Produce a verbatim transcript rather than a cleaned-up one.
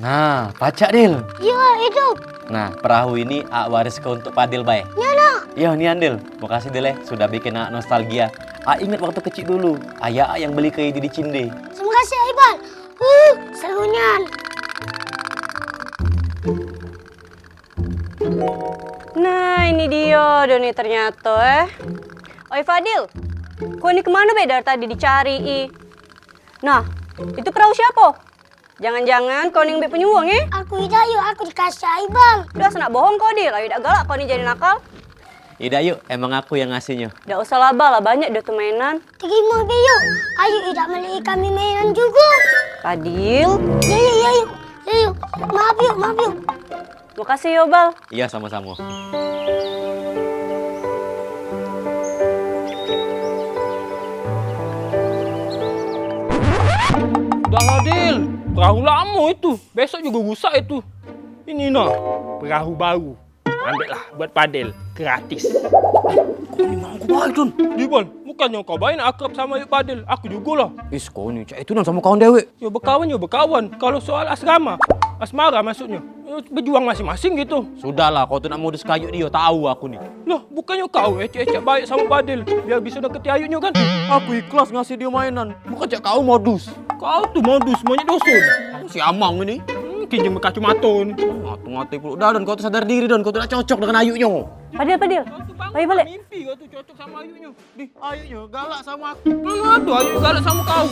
Nah, pacak, Dil. Yo, hidup. Nah, perahu ini ak waris ke untuk Padil bae. Yo, nak. Yo, ni Andil. Makasih, Dil, eh, sudah bikin ak nostalgia. Ak inget waktu kecik dulu. Ayah ak yang beli ke ini di Cinde. Terima kasih, Iban. Uh, seru nian. Nah, ini dia dah ni ternyata, eh. Oi, Fadil, kau ni kemana be dari tadi dicari, i? Nah, itu perahu siapa? Jangan-jangan kau ning bek penyuwung, eh? Aku idak, yuk, aku dikasih Aibang. Dah, senak bohong kau, Dil. Ayo, dak galak kau ni jadi nakal. Idak, yuk, emang aku yang ngasihnya. Dak usah labah lah, banyak dah tu mainan. Terima be, yuk. Ayo, idak meli kami mainan juga. Fadil. Ya, ya, ya, yuk. Ya, yuk. Maaf, yuk, maaf, yuk. Makasih yo, Bal. Iya, sama-sama. Dah lah, Dil. Perahu lamo itu. Besok juga rusak itu. Ini nah, perahu baru. Ambek lah buat Padel, gratis. Kau ni nganggu bae, Don. Di, Bal, bukannya kau bae nak akrab sama Ayuk Padel, aku jugo lah. Is, kau ni cak itu nang sama kawan dewek. Yo bekawan, yo bekawan. Kalau soal asrama, asmara maksudnya, yo bejuang masing-masing gitu. Sudahlah, kau tu nak modus kayu dio, tahu aku ni. Loh, bukannya kau ecek-ecek baik sama Padel, biar bisa deketi Ayuknyo kan? Aku ikhlas ngasih dio mainan, bukan cak kau modus. Kau tu modus, monyet dosun. Si Amang ini. Hmm, kinjeng bekacumato ni. Ngato-ngato puluk dah, Don, kau tu sadar diri, Don, kau tu dak cocok dengan Ayuknyo. Padel, Padel. Kau tu bangun Bayu balik. Mimpi kau tu cocok sama Ayuknyo. Di, Ayuknyo galak sama aku. Mana ada Ayuk galak sama kau?